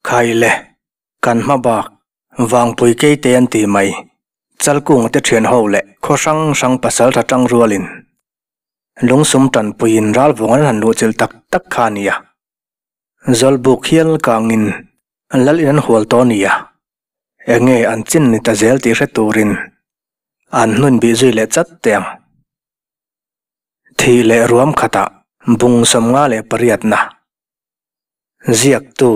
Khai le, kan hma bak, Vangpui keite an ti mai, Chalkunga te thian ho leh khaw hrang hrang pasaltha tang rualin lungsum tanpuiin ralvawng an han luhchilh tak tak kha a nia. Zawlbuk hial kangin lal in an hual tawh a nia. Enge an chin ni ta zel tih hre turin an hnun bih zui leh chat teh ang. Thih leh ruam khatah bung 58 na ziaktu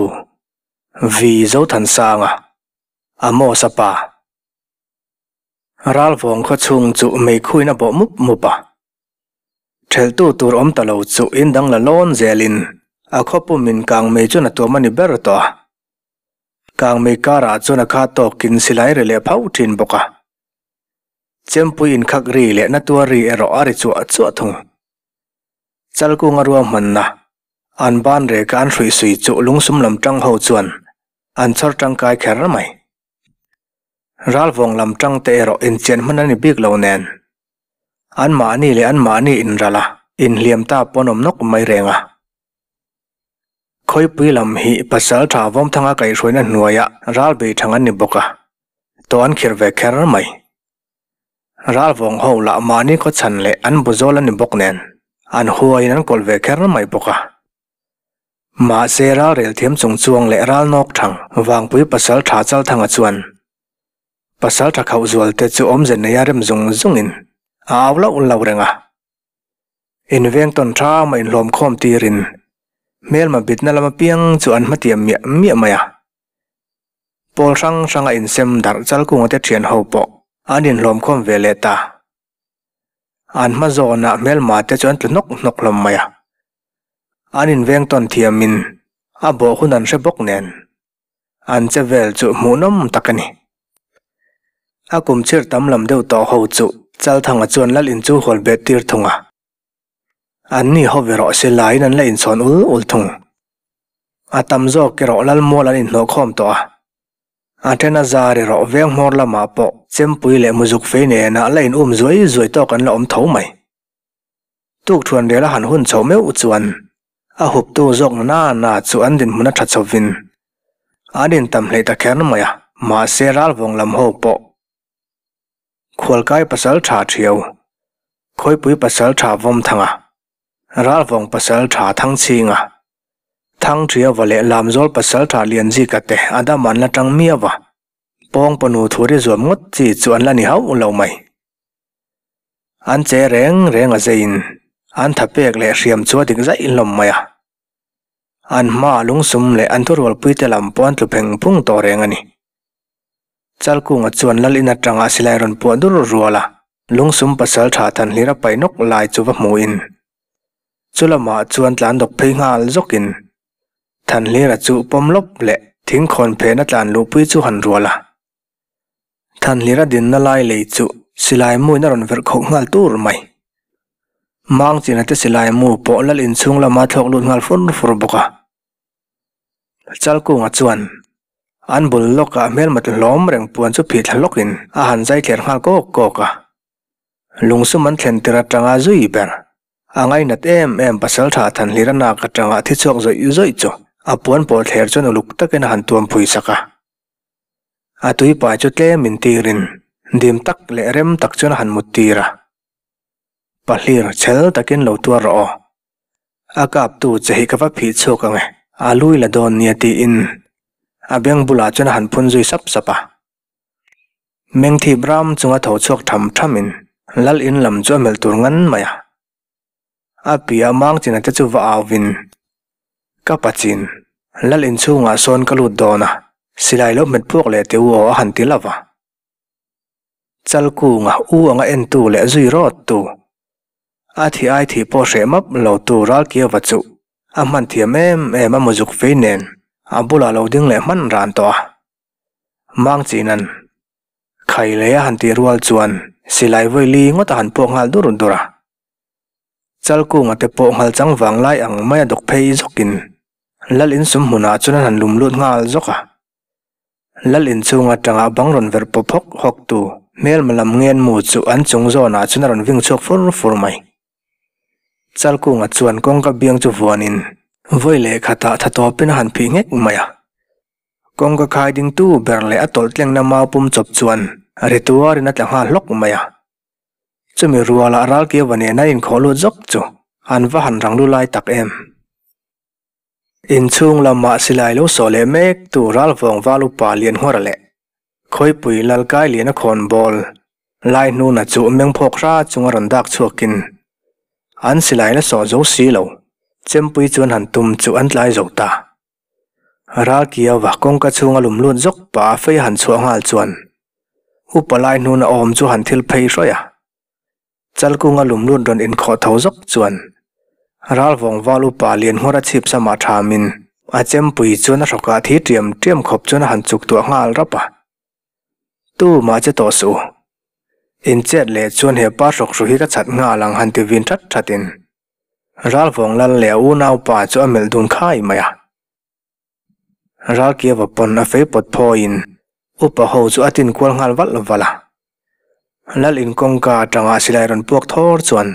Vi Zothansanga, Amos-a pa. Ralvawng khaw chhung chu meikhuin a bawh mup mup a. Thelhtu tur awm ta lo chu in dang la lawn zelin a khaw pumin kangmei chuan a tuam a ni ber tawh a. Kangmei karah chuan a kha tawkin silai ri leh phauh thin bawk a. Chempui inkhak ri leh na tuar ri erawh a ri chuah chuah thung. Chalkunga ruahmanna an ban reka an hruih sui chu lungsum lam tang ho chuan an chhawr tangkai kher mai. Ralvawng lam tang te erawh inchian hman a ni bik lo nen anmahni leh anmahni inral a, inhliam ta pawn awm nawk mai reng a. Khawipui lam hi Pasaltha Vawmthanga kaihhruaina hnuaiah ralbei thang an ni bawk a, tawh an khirh ve kher mai. Ralvawng ho lah mahni khaw chhan leh an bu zawl a ni bawk nen, an huaiin an kawlh ve kher mai bawk a. Mahse ralrel thiam chung chuang leh ral nawk thang Vangpui pasal tha Chalthanga chuan pasal tha khauh zual te chu awmze neia rem zung zungin a au lauh lauh reng a. Inveng tawn tha mah inhlawm khawm tirin hmelma bitna lama piang chu an hmatiam miah miah mai a. Pawl hrang hranga insem darh Chalkunga te thian ho pawh an inhlawm khawm ve leh ta. An hma zawnah hmelma te chu an tlu hnawk hnawk hlawm mai a. An inveng tawn thiamin a bawh hun an hre bawk nen an che vel chu hmuhnawm tak a ni. A kum chhir tam lam deuh tawh ho chu Chalthanga chuan lal in chu hual bet tir thung a. An ni ho ve rawh se laiin an la inchhawn ul ul thung. A tam zawk erawh Lalmual an inhnawh khawm tawh a. A then a zar erawh veng hmawr lamah pawh chempui leh muzuk fei nenah la in um zuai zuai tawk an la awm tho mai. Tukthuan rel a han hun chho meuh chuan a huptu zawk na na chu an dinhmun a tha chhovin an intam hleih ta kher mai a, mahse ralvawng lam ho pawh Khualkai pasal tha thiau, Khawipui pasal tha Vawmthanga, Ralvawng pasal tha Thangchhinga, Thangthiauva leh Lamzawl pasal tha Lianzika te a dam an la tang miau va, Pawngpanu thuri zuam ngawt chi chu an la ni hauh lo mai. An che reng reng a zeiin an tha pek leh hriam chu a dik zaih hlawm mai a. An hmaah lungsum leh an thurualpuite lam pawh an tlu pheng phung tawh reng a ni. Chalkunga chuan lal in atanga silai rawn puah dur rual a, lungsum pasal tha than hlir a paih nawk lai chu va hmuhin chu lamah chuan tlan dawk phei nghal zawkin Thanhlira chu pawm lawp leh thingkhawn phen a tlan luhpui chu han rual a. Thanhlira dinna lai lei chu silai muin a rawn verh khauh nghal tur mai. Mangchina te silai mu pawh lal inchhung lama thlawk lut nghal fur fur bawk a. Chalkunga chuan an bul lawkah hmelma tlu hlawm reng puan chu phih thla lawkin a han zai thler nghal kawk kawk a. Lungsum an thlen tir atanga zui ber a ngainat em em pasaltha Thanhlira nak atanga thi chhuak zawih zawih chu a puan pawh thler chuan uluk takin a han tuam phui sak a. A tuipai chu tlem intirin dim tak leh rem tak chuan a han mut tir a. Pahlir chhel takin lo tuar rawh aw. A kaptu che hi ka va phih chhuak ang e, a lui la dawn nia tiin a beng bulah chuan a han phun zui sap sap a. Mengthip ram chunga tho chhuak tham thamin lal in lam chu a melh tur ngan mai a. A piah mang chin a te chu va au vin, Ka pa chin, lal in chhungah sawn ka lut dawn a, silai lo hmet puak leh teh u aw a han ti lova. Chalkunga u anga entu leh zui rawt tu. A thi ai thih pawh hreh map lo tu Ralkiauva chu a hman thiam em em a muzuk fei nen a bulah lo ding leh hman ran tawh a. Mangchinan khai lei a han tih rual chuan silai vawi li ngawt a han puak nghal dur dur a. Chalkunga te pawh nghal chang vang lai ang mai a dawk phei zawkin Lal insum hmunah chuan an han lum lut nghal zawk a. Lal inchhung atanga bang rawn verh pawp hawk hawk tu hmelma lam ngen mu chu an chung zawnah chuan a rawn ving chhuak fur fur mai. Chalkunga chuan kawngka biang chu vuanin vawi leh khatah tha tawpin a han phih nghek mai a. Kawngka khai dingtu ber leh a tawlh tlengna mau pum chawp chuan ri tuarin a tla nghal hlawk mai a. Chumi rualah Ralkiauva nena inkhawh lut zawk chu an va han rang lu lai tak em. Inchhung lamah silai lo sawh leh mek tu Ralvawng val upa Lianhngawra leh Khawipui Lalkai Liana khawnbawl lai hnuna chu mengphawk hra chunga rawn dak chhuakin an silai la sawh zo si lo chempui chuan han tum chu an tlai zo ta. Ralkiauva kawngka chhunga lum lut zawk pah a fei han chhuah nghal chuan upa lai hnuna awm chu han thil phei hrawih a. Chalkunga lum lut rawn inkhawh tho zawk chuan Ralvawng val upa Lianhngawra chhip samah thamin a chempui chuan a hrawkah thi tiam tiam khawp chuan a han chuk tuah nghal rap a. Tu mah che tawh suh u. Inchet leh chuan he pa hrawk hru hi ka chhat nghal ang han ti vin that thatin Ralvawng lal leh a unaupa chu a melh dun khai mai a. Ralkiava pawn a fei pawt phawiin upa ho chu a tin kual nghal valh valh a. Lal in kawngka atanga silai rawn puak thawr chuan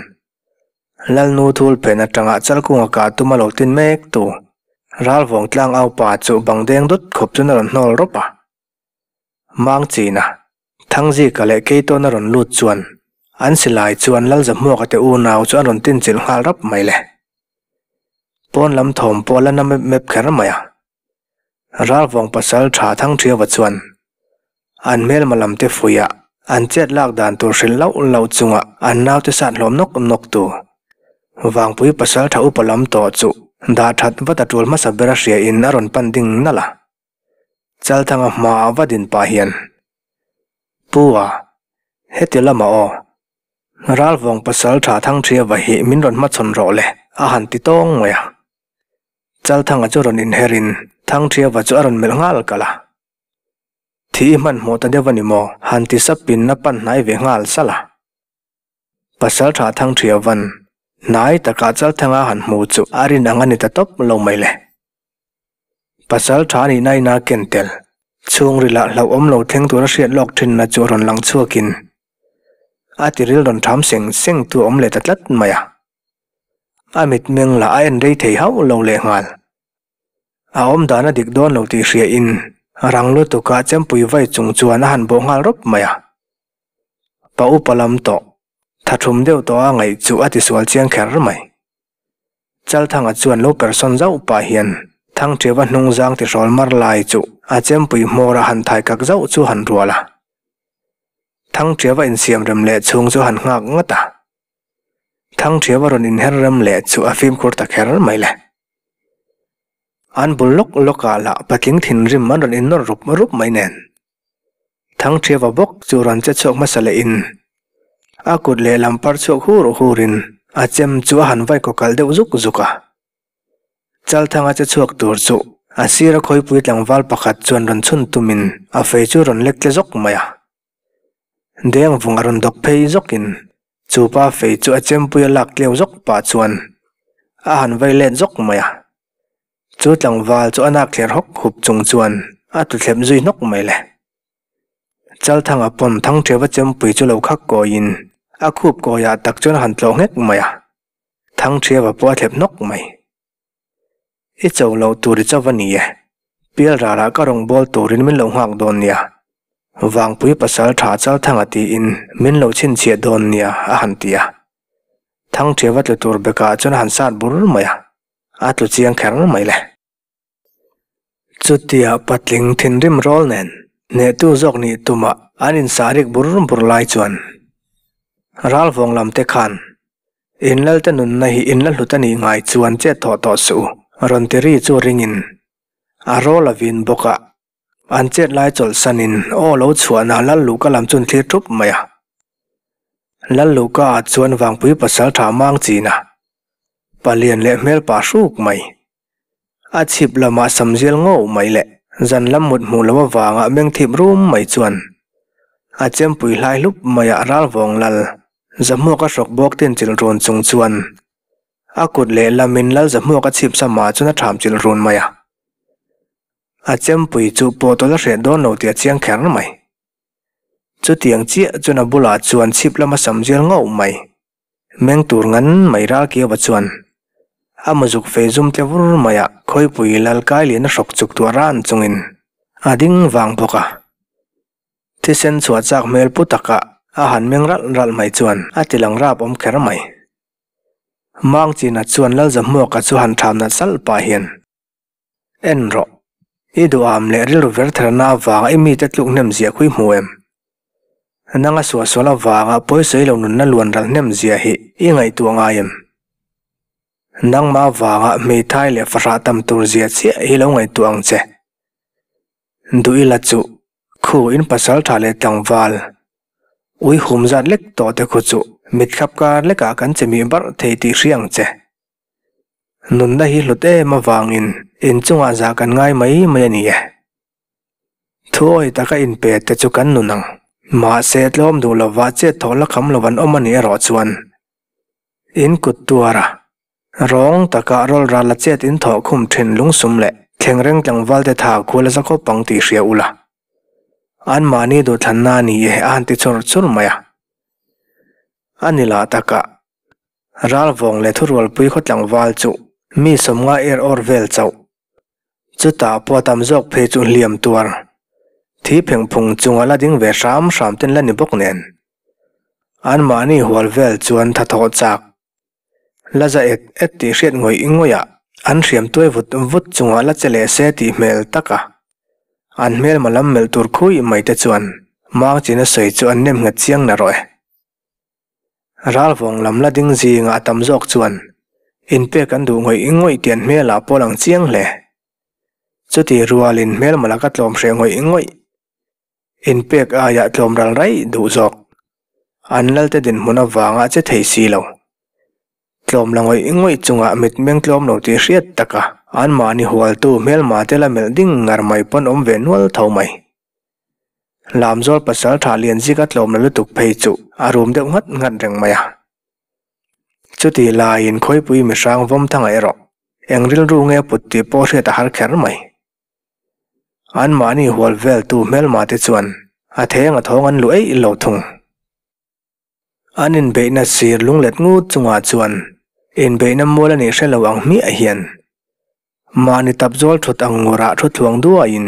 Lalnu thul phen atanga Chalkunga kah tum a lo tin mek tu Ralvawng tlang aupa chu bang deng dawt khawp chuan a rawn hnawl rawp a. Mangchina, Thangzika leh Keitawna rawn lut chuan an silai chuan Lalzahmuaka te unau chu an rawn tin chilh nghal rap mai le. Pawn lam thawm pawh a la na mep mep kher mai a. Ralvawng pasal tha Thangthiava chuan an hmelma lam te fuih a, an chet lak dan tur hrilh lauh lauh chunga an naute sat hlawm nawk nawk tu Vangpui pasal tha upa lam tawh chu dah that vat a tul hmasa ber a hria in a rawn pan ding nalh a. Chalthanga hmaah va din pah hian, Pu a, heti lamah aw, Ralvawng pasal tha Thangthriava hi min rawn hmachhawn rawh le, a han ti tawng mai a. Chalthanga chu rawn inherin Thangthriava chu a rawn melh nghal kalh a. Thi i hmanhmawh ta deuh a ni maw? han ti sapin a pan hnai ve nghal salh a. Pasal tha Thangthriavan hnai takah Chalthanga han hmu chu a rin ang a ni ta tawp lo mai le. Pasal tha nihna ina ken tel, chhungril ah hlauhawm lo thleng tura hriat lawk thinna chu rawn lang chhuakin a tiril rawn tham seng seng tu a awm leh ta tlat mai a. A mitmeng lah a en rei thei hauh lo lehnghal. A awm dan a dik dawn lo tih hria in rang lutuk ah chempui vai chung chuan a han bawh nghal rawp mai a. Pa upa lam tawh, tha thum deuh tawh a ngaih chu a tisual chiang kher mai. Chalthanga chuan lo persawn zauh pah hian Thangṭhiava hnung zang tihrawl mar lai chu a chempui hmawr a han thai kak zauh chu han rual a. Thangṭhiava insiam rem leh chhung chu han nghak ngat a. Thangṭhiava rawn inher rem leh chu a fimkhur ta kher mai le. An bul lawk lawkah lah patling thinrim an rawn innawr rup rup mai nen. Thangṭhiava bawk chu rawn che chhuak hmasa leh in a kut lehlam par chhuak hur hur in a chem chu a han vai kaw kalh deuh zuk zuk a. Chalthanga che chhuak tur chu a sira khawipui tlangval pakhat chuan rawn chhun tum in a fei chu rawn lek tle zawk mai a. Deng vung a rawn dawk phei zawk in chu pa fei chu a chempui a lak tleu zawk pah chuan a han vai let zawk mai a. Chu tlangval chu a nak thler hawk hup chung chuan a tlu thlep zui hnawk mai le. Chalthanga pawn Thangṭheuva chempui chu lo khak kawiin a khup kawiah tak chuan a han tlawh nghek mai a, Thangṭheuva pawh a thlep hnawk mai. I cho loh tur i cho va ni e, Pialralah ka rawn bawl turin min lo nghak dawn nia, Vangpui pasal ṭha Chalthanga tiin min lo chhinchhiah dawn nia a han ti a. Thangṭheuva tlu tur bekah chuan a han sat bur mai a. A tlu chiang kher mai le. Chutia patling thinrim rawl nen hnehtu zawk nih tumah an insarik bur bur lai chuan Ralvawng lam te khan Inlalte nunna hi inla hlut a nih ngai chuan chet thawh tawh suh u rawn ti ri chu ringin a rawl a vin bawk a, an chet lai chawlhsanin aw lo chhuahna Lalluka lam chu an thlir thup mai a. Lalluka ah chuan Vangpui pasal tha mang chin a, palian leh hmel pah hruk mai. A chhip lamah samzial ngauh mai leh zan lam mut hmuh loh avanga meng thip rum mai chuan a chempui hlai hlup maiah Ralvawng Lal Zahmuaka hrawk bawk tin chilh run chung chuan a kut leh lamin Lal Zahmuaka chhip samah chuan a ṭham chilh run mai a. A chempui chu pawh tawlh a hreh dawn lo tih a chiang kher mai. Chutiang chiah chuan a bulah chuan chhip lama samzial ngauh mai. Meng tur ngan mai Ralkiava chuan a muzuk fei zum tle vur maiah khawipui lal kai lian a hrawk chuk tuah ran chungin. A ding vang bawk a. Thisen chhuah chak hmel pu taka a han meng ralh ralh mai chuan a ti lang rap awm kher mai. Mang China chuan Lalzahmuaka chu han tham nat salh pah hian, En rawh, i duham leh rilru ver therna avanga i mite tluk hnem zia khui hmu em? Nanga suahsual avanga pawisawi lo nunna luan ral hnem zia hi i ngaihtuah ngai em? Nangmah avanga hmeithai leh fahrah tam tur zia chiah hi lo ngaihtuah ang che. Duh ila chu khu in pasal tha leh tlangval ui hum zat lek tawh te khu chu mitkhap kar lekah kan che mih barh thei tih hria ang che. Nunna hi hlut em avangin inchungah zah kan ngai mai mai a ni e. Thuawi taka inpe te chu kan nun ang. Mahse tlawm duh lova chet thawh la kham lo an awm a nih erawh chuan in kut tuar a, rawng taka rawl ral la chet in thawh khum thin lungsum leh thleng reng tlangval te tha khual a za khawp ang tih hria ula. Anmahni duhthlanna a ni e a han ti chur chur mai a. A ni lah taka ralvawng leh thurualpui khaw tlangval chu mi sawmnga er awr vel chauh Chutah pawh tam zawk phei chu hliam tuar, thi pheng phung chunga la ding ve hram hram ten la ni bawk nen. Anmahni hual vel chuan tha thawh chak, la za et et tih hriat ngawih ngawih ah an hriam tuai vut vut chunga la che leh se tih hmel tak a. An hmelma lam melh tur khui mai te chuan Mang China sawi chu an nem nghet chiang na rawh e. Ralvawng lam la ding zingah a tam zawk chuan inpek an duh ngawih ngawih tih an hmelah pawh lang chiang hle. Chuti rualin hmelma laka tlawm hreh ngawih ngawih, inpek aiah tlawm ral raih duh zawk. An lalte dinhmun avanga che thei si lo. Tlawm la ngawih ngawih chungah mitmeng tlawm lo tih hriat taka anmahni hualtu hmelma te la melh ding ngar mai pawn awm ve nual tho mai. Lamzawl pasal tha lian zika tlawm la lutuk phei chu a rum deuh nghat nghat reng mai a. Chuti laiin khawipui mihrang vawm thanga erawh eng rilru nge put tih pawh hriat a har kher mai. Anmahni hual veltu hmelma te chuan a theng a thawng an luh eih lo thung. An inbeihna sir lunglet ngut chungah chuan inbeihna mual a nih hre lo ang hmiah hian Mahni tap zawl thut ang ngurah thu thluang duaiin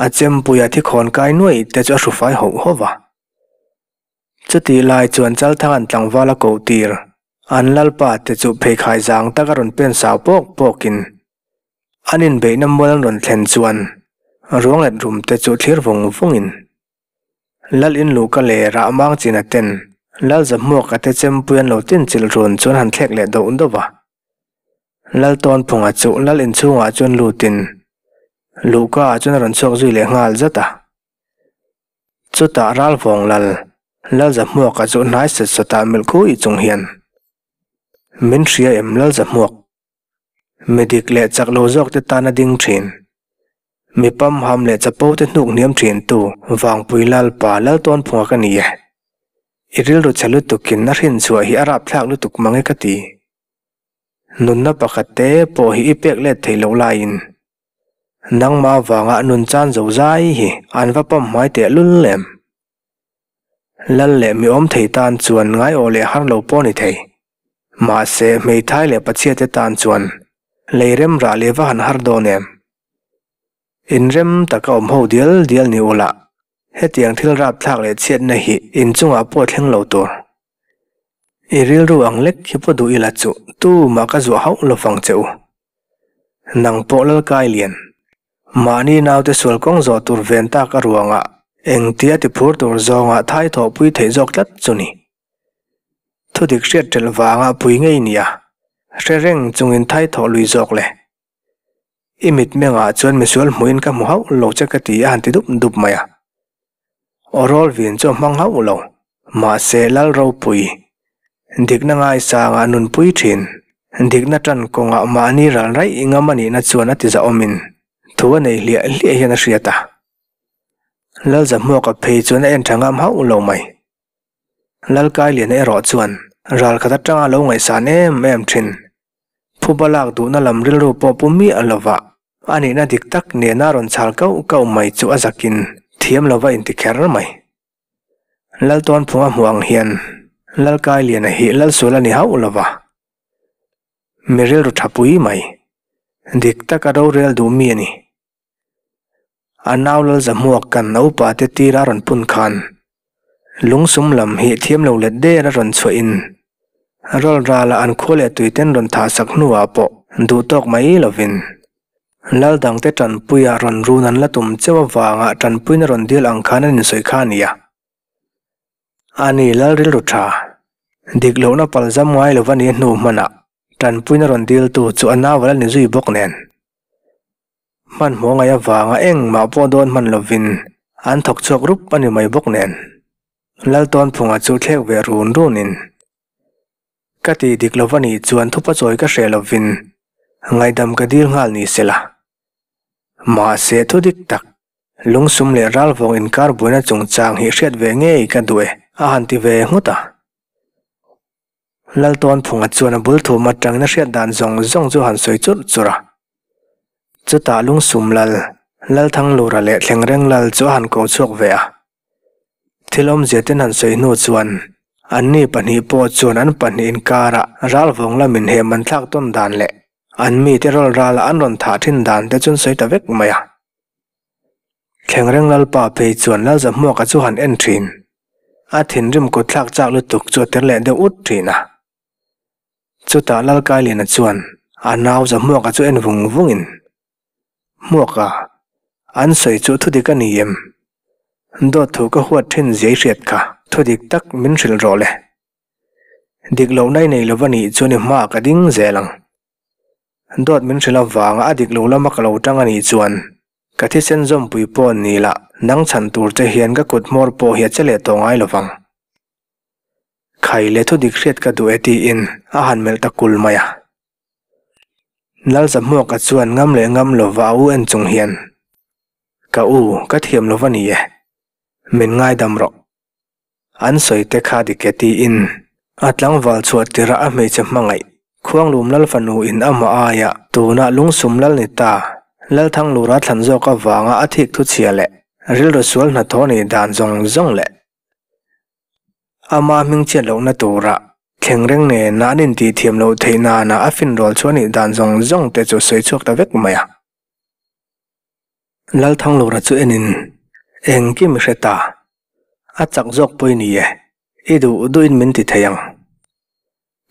a chempuia thi khawn kai nuaih te chu a hru fai hauh hauh va. Chutih lai chuan Chalthanga'n tlangval a koh tir an lalpa te chu pheikhai zang tak a rawn pen sau pawk pawkin an inbeihna mual an rawn thlen chuan ruang let rum te chu thlir vung vungin Lal in luh ka leh rah mang chin a ten Lal Zahmuaka te chempui an lo tin chilh run chuan han thlek leh doh doh va. Laltawnphunga chu Lal inchhungah chuan lutin luhka ah chuan a rawn chhuak zui leh nghal zat a. Chutah Ralvawng Lal, Lalzahmuaka chu hnai sat satah melh khui chung hian, Min hria em Lalzahmuak? Mi dik leh chak lo zawk te tan a ding thin. Mi pamham leh chapo te hnuk hniam thin tu Vangpui Lalpa Laltawnphunga ka ni e. I rilru chhe lutukin a hrinchhuah hi a rapthlak lutuk mang e ka ti. Nunna pakhat te pawh hi i pek let theih loh laiin nangmah avanga nun chan zo zai hi an va pawm hmai teh lul em? Lal leh mi awm thei tan chuan ngaiawh leh har lo pawh ni thei. Mahse hmeithai leh pachhia te tan chuan lei rem rah leh va han har dawn em? Inrem taka awm ho dial dial ni ula hetiang thil rapthlak leh chhiatna hi inchungah pawh thleng lo tur. I rilru ang lek hi pawh duh ila chu tumah ka zuah hauh lo vang che u. Nang pawh Lalkai lian. Mahni naute sual kawng zawh tur ven tak a ruangah engtia ti phur tur zawngah thai thawhpui theih zawk tlat chu ni. Thudik hriat ṭelh vanga pui ngei nia, hre reng chungin thai thawh lui zawk le. I mitmengah chuan misual hmuhin ka hmu hauh lo che ka ti a han ti dup dup mai a. Aw rawl vin chu a hmang hauh lo. Mahse Lal ropui, dikna ngaisangah nunpui thin, dikna tan kawngah mahni ral raih ngam a nihna chuan a ti zahawmin thu a nei hliah hliah hian a hriat a. Lal Zahmuaka phei chuan a en tha ngam hauh lo mai. Lalkailiana erawh chuan ral khat atanga lo ngaihsan em em thin. Phuba lak duhna lam rilru pawh pu miah lova a nihna dik tak nena rawn chhal kauh kauh mai chu a zakin thiam lova inti kher mai. Laltawnphunga hmuh ang hian Lalkailiana hi Lalsual a ni hauh lova, mi rilru tha pui mai, dik taka rorel duh mi a ni. A nau lal zahmuak kan naupa te tir a rawn pun khan lungsum lam hi thiam lo let der a rawn chhuah in ral ral a an khua leh tui ten rawn thah sak hnu ah pawh duh tawk mai lovin lal dang te tanpui ah rawn run an la tum cheu avanga tanpuina rawn dil ang khan an insawi kha a nia. Ani lal rilru tha dik lohna palzam ngai lova ni hnu hmanah tanpuina rawn diltu chu a nauval a ni zui bawk nen. Hmanhmawh ngaih avanga engmah pawh dawn hman lovin an thawk chhuak rup a ni mai bawk nen. Laltawnphunga chu thlek ve run runin, Ka tih dik lova nih chuan thupa chawi ka hreh lovin ngaihdam ka dil nghal ni sela. Mahse thu dik tak, lungsum leh ralvawng inkar buaina chungchang hi hriat ve ngei ka duh e a han ti ve nghut a. Laltawnphunga chuan a bul thum atangin a hriat dan zawng zawng chu han sawi churh churh a. Chutah lungsum lal, Lalthanglura leh Thlengreng lal chu a han ko chhuak ve a. Thil awmzia ten han sawi hnu chuan anni pahnih pawh chuan an pahnih inkarah ralvawng lamin he man thlak tawn dan leh an mite rawl rala an rawn thah thin dan te chu an sawi ta vek mai a. Thlengreng lalpa phei chuan Lalzahmuaka chu han en thin. A thinrim kut thlak chak lutuk chu a ter leh deuh ut thin a. Chutah Lalkailiana chuan a nau Zahmuaka chu en vung vungin, Hmuaka, an sawi chu thudik a ni em? Dawt thu ka huat thin zia i hriat kha, thudik tak min hrilh rawh le. Dik lohna i nei lova nih chuan i hmaah ka ding zel ang. Dawt min hrilh avanga a dik lo lama ka lo tang a nih chuan ka thisen zawmpui pawh ni lah nang chhan tur che hian ka kut hmawr pawh hi a che leh tawh ngai lo vang. Khai leh thu dik hriat ka duh e tiin a han melh ta kul mai a. Lalzahmuaka chuan ngam leh ngam lova a u en chung hian, Ka u, ka thiam lova ni e. Min ngaidam rawh. An sawi te kha dik e tiin a tlangval chhuah tirh a hmeichhe hmangaih Khuanglum Lal fanu in amah aia tunah lungsum lal ni ta Lalthanglura thlan zawk avanga a thik thu chhia leh rilru sual hnathawh nih dan zawng zawng leh ama hmingchhiat lohna tura thleng reng nena an intihthiam loh theih nana a finrawl chhuah nih dan zawng zawng te chu sawi chhuak ta vek mai a. Lalthanglura chu enin engkim i hre ta. A chak zawk pawi ni e, i duh duhin min ti thei ang.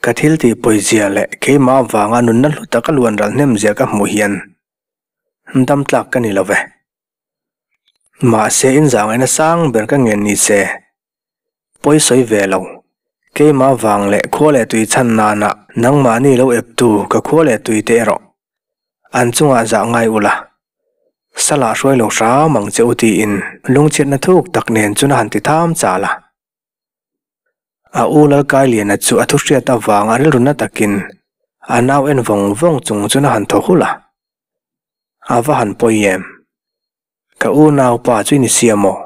Ka thil tih pawizia leh keimah avanga nunna hlu taka luan ral hnem zia ka hmuh hian dam tlak ka ni lo ve. Mahse inzangaihna sang ber ka ngen ni se, pawi sawi ve lo. Keimah vang leh khua leh tui chhan nana nangmahni lo eptu ka khua leh tui te erawh an chungah zah ngai ula, Salah hruai lo hram ang che u tiin lungchhiatna thuk tak nen chuan a han ti tham chal a. A u Lalkailiana chu a thuhriat avanga rilru na takin a nau en vawng vawng chung chuan a han thaw hulh a. A va han pawi em? Ka u naupa chu i ni sia maw?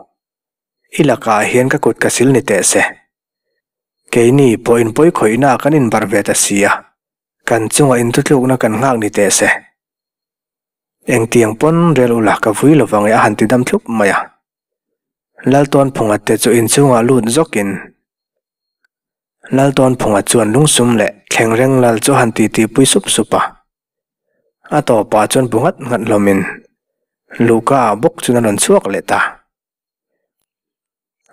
I lakah hian ka kut ka sil ni teh se. Keini pawh inpawi khawihna ah kan inbarh ve ta si a, kan chungah intutlukna kan nghak ni teh se. Engtiang pawn rel ula ka vui lovang e a han ti dam thlup mai a. Laltawnphunga te chu inchhungah lut zawkin Laltawnphunga chuan lungsum leh thleng reng lal chu a han titipui sup sup a. A tawpah chuan bu nghat nghat hlawmin Luhka ah bawk chuan a rawn chhuak leh ta.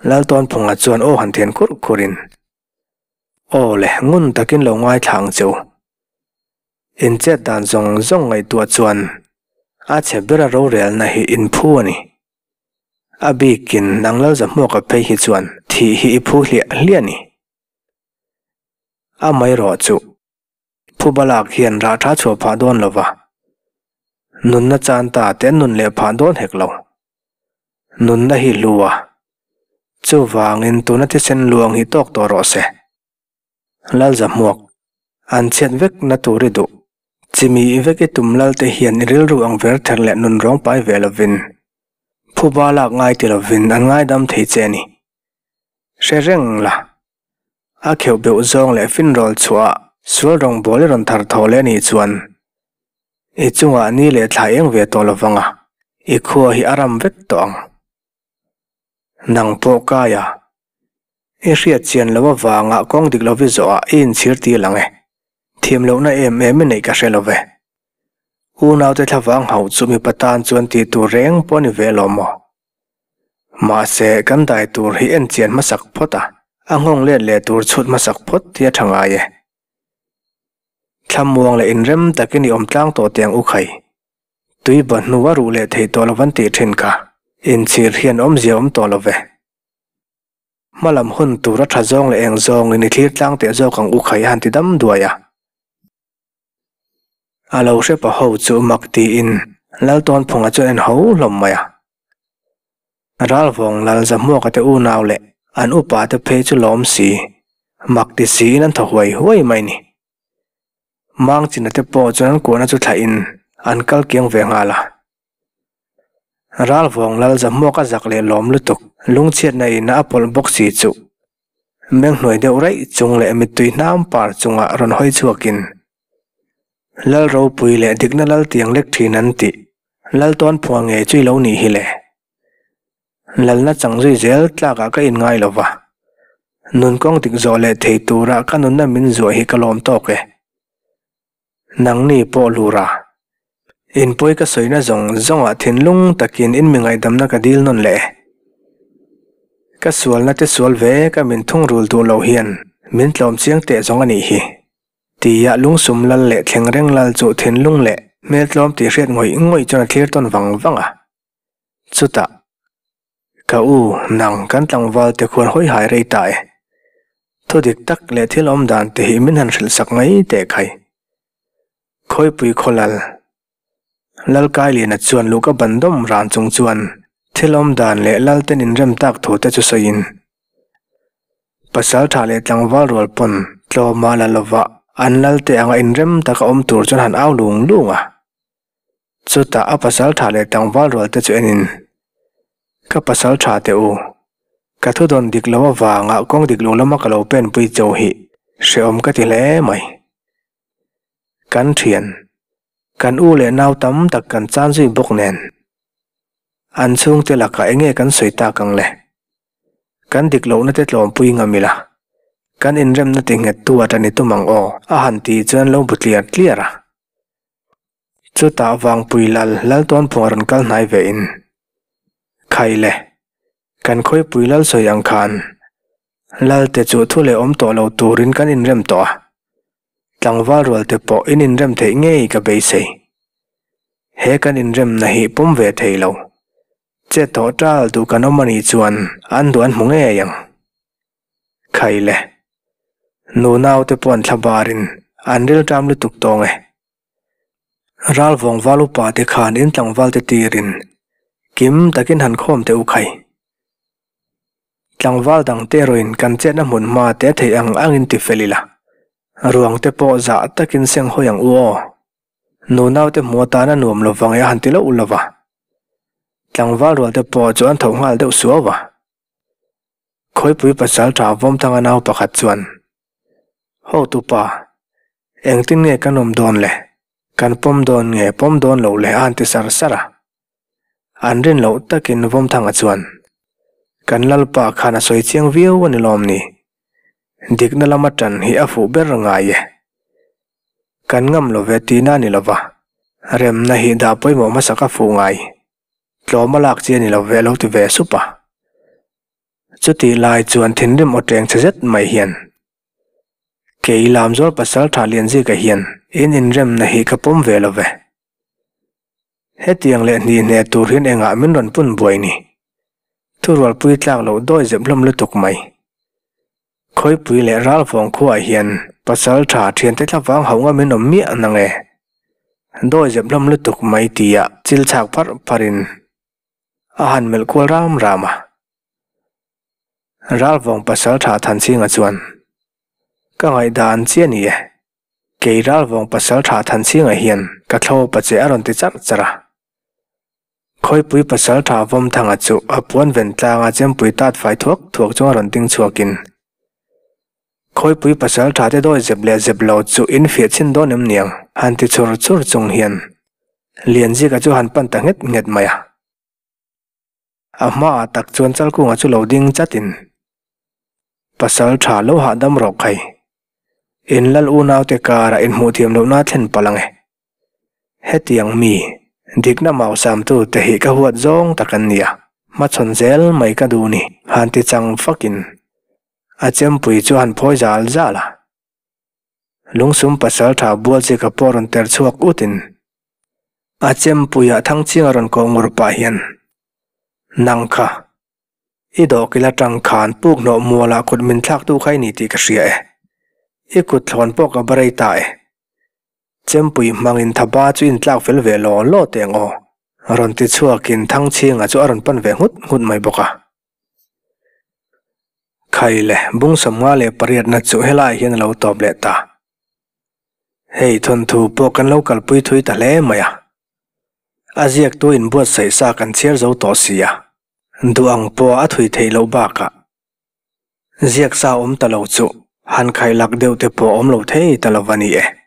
Laltawnphunga chuan aw han thian khurh khurhin, Aw le, ngun takin lo ngaithla ang che u. In chet dan zawng zawng ngaihtuah chuan a chhe bera rorelna hi in phu a ni. A bikin nang Lalzahmuaka phei hi chuan thih hi i phu hliah hliah a ni. Amaherawh chu phuba lak hian rah tha chhuah phah dawn lo va, nunna chan ta te an nun leh phah dawn hek lo. Nunna hi hlu a, chuvangin tuna thisen luang hi tawk tawh rawh se. Lalzahmuak, an chhiat vek na tur i duh. Chimi i vek i tum lal te hian i rilru ang ver ther leh nun rawng pai ve lovin, phuba lak ngai ti lovin an ngaidam thei che a ni. Hre reng la, a kheuh beuh zawng leh finrawl chhuah sual rawngbawl i rawn thar thaw leh a nih chuan i chungah ni leh thla eng ve tawh lovang a, i khua hi a ram vek tawh ang. Nang pawh kaia, i hriat chian lo avanga kawng dik lovi zawhah i inchhir tir lang e. Thiam lohna em em i neih ka hre lo ve. Unaute thlavang hauh chu mipa tan chuan tih tur reng pawh a ni ve lo maw? Mahse, kan dai tur hi en chian hmasak phawt a, a nghawng let leh tur chhut hmasak phawt hi a tha ngai e. Thlamuang leh inrem takin i awm tlang tawh teh ang u khai. Tui ba hnu a ruh leh thei tawh lo van tih thin kha, inchhir hian awmzia awm tawh lo ve. Hmalam hun tur a tha zawng leh eng zawngin i thlir tlang teh zawk ang u khai a han ti dam duai a. A lo hre pa ho chu mak tiin Laltawnphunga chu a en ho hlawm mai a. Ralvawng lal Zahmuaka te unau leh an upa te phei chu lawm si, mak ti siin an thaw huai huai mai ni. Mangchina te pawh chuan an kuahna chu thlahin an kal kiang ve nghal a. Ralvawng lal Zahmuaka zak leh lawm lutuk lungchhiatna in a pawlh bawk si chu Meng hnuai deuh raih chung leh mittui hnam par chunga rawn hawi chhuakin, Lal ropui leh dikna lal tiang lek thin an tih, Lal tawn phua ngei chu i lo nih hi le. Lalna chang zui zel tlakah ka inngai lo va, nun kawng dik zawh leh thei tura ka nunna min zuah hi ka lawm tawk e. Nangni pawh lura. Inpawi ka sawina zawng zawngah thinlung takin in mi ngaihdamna ka dil nawn leh e. Ka sualna te sual ve ka min thungrul duh lo hian min tlawm chiang teh zawng a nih hi. Tia lungsum lal leh thleng reng lal chu thinlung leh hmel tlawm tih hriat ngawih ngawih chuan a thlir tawn vang vang a. Chutah, Ka u, nang kan tlangval te khuan hawi hai rei ta e. Thu dik tak leh thil awm dan te hi min han hrilh sak mai teh khai. Khawipui khaw lal. Lalkailiana chuan luhka ban dawm ran chung chuan thil awm dan leh lal ten inrem tak thu te chu sawiin pasal tha leh tlangval rual pawn tlawma la lova an lal te anga inrem taka awm tur chuan han au lung lung a. Chutah a pasal tha leh tlangval rual te chu enin, Ka pasal tha teh u, ka thudawn dik lo avanga kawng dik lo lama ka lo penpui cho hi hrehawm ka ti hle mai. Kan thian, kan u leh nau tam tak kan chan zui bawk nen, an chhungte lakah enge kan sawi tak ang le? Kan dik lohna te tlawmpui ngam ila, kan inremna ti nghettu a tani tum ang aw, a han ti chuan lo bu tliar tliar a. Chutah Vangpui lal Laltawnphung a rawn kal hnai ve in, Khai le, kan khawipui lal sawi ang khan Lalte chu thu leh awm tawh lo turin kan inrem tawh a, tlangval rualte pawh in inrem theih ngei ka beisei. He kan inremna hi pawm ve thei lo. Che tawh tal duh kan awm a nih chuan an duh an hmu ngei ang. Khai le, nunaute pawh an thlabarin an rilṭam lutuk tawng e. Ralvawng val upa te khan in tlangval te tirin kim takin han khawm teh u khai. Tlangval dang te erawhin kan chetna hmun hma te theih ang angin ti fel ila, ruang te pawh zah takin seng hawi ang u aw. Nunau te hmu atana nuam lovang e a han ti loh lova. Tlangval rual te pawh chu an tho nghal deuh suau va. Khawipui pasal tha Vawmthanga nau pakhat chuan, Hotupa, Engtin nge kan awm dawn le? Kan pawm dawn nge pawm dawn lo le a han ti sar sar a. An rin loh takin Vawmthanga chuan, Kan Lalpa khan a sawi chiang viau a ni lawm ni? Dikna lama tan hi a fuh ber ngai e. Kan ngam lo ve tihna a ni lova, remna hi dah pawimawh hmasa ka fuh ngai. Tlawm a lak chi a ni lo ve a lo ti ve sup a. Chutih lai chuan thinrim aw teng che zet mai hian, Kei Lamzawl pasal tha Lianzika hian in inremna hi ka pawm ve lo ve. Hetiang leh hnih hne tur hian engah min rawn pun buai ni? Thurualpui tlak loh dawi zep hlawm lutuk mai. Khawipui leh Ralvawng khuaah hian pasal tha thiante thlavang hauh ngam in awm miah nang e. Dawi zep hlawm lutuk mai tia chil chhak pharh pharhin a han melh kual ram ram a. Ralvawng pasal tha Thanchhinga chuan, Ka ngaihdan chiah ni e. Kei Ralvawng pasal tha Thanchhinga hian ka thlawp a che a rawn ti charh charh a. Khawipui pasal tha Vawmthanga chu a puan ven tlanga chempui tat fai thuak thuak chunga rawn ding chhuakin, Khawipui pasal tha te dawi zep leh zep lo chu in fiah chhin dawn em niang? han ti chur chur chung hian Lianzika chu han pan ta nghet nghet mai a. A hmaah tak chuan Chalkunga chu lo ding chatin, Pasal tha lo hahdam rawh khai. In lal unaute karah inhmuh thiam lohna a thlen palh ang e. Hetiang mi, dikna mausamtu te hi ka huat zawng tak an nia, hmachhawn zel mai ka duh ni, han ti chang fakin a chempui chu han phawi zal zal a. Lungsum pasaltha Bualchika pawh rawn ter chhuak utin a chempuiah Thangchhinga rawn koh ngur pah hian, Nang kha, I dawhkil atang khan puk hnawh mualah kut min thlaktu kha i ni tih ka hria e. I kut thlawn pawh ka barei ta e. Chempui hmangin thaba chu intlak fel ve law law teh ang aw. Rawn ti chhuakin Thangchhinga chu a rawn pan ve nghut nghut mai bawk a. Khai le, bung 58na chu helaiah hian a lo tawp leh ta. Hei thawnthu pawh kan lo kalpui thui ta hle mai a. A ziaktu inbuatsaih sa kan chhiar zo tawh si a. Duh ang pawh a thui theih loh bakah ziak sa awm ta lo chu han khaih lak deuh te pawh awm lo thei ta lo va ni e.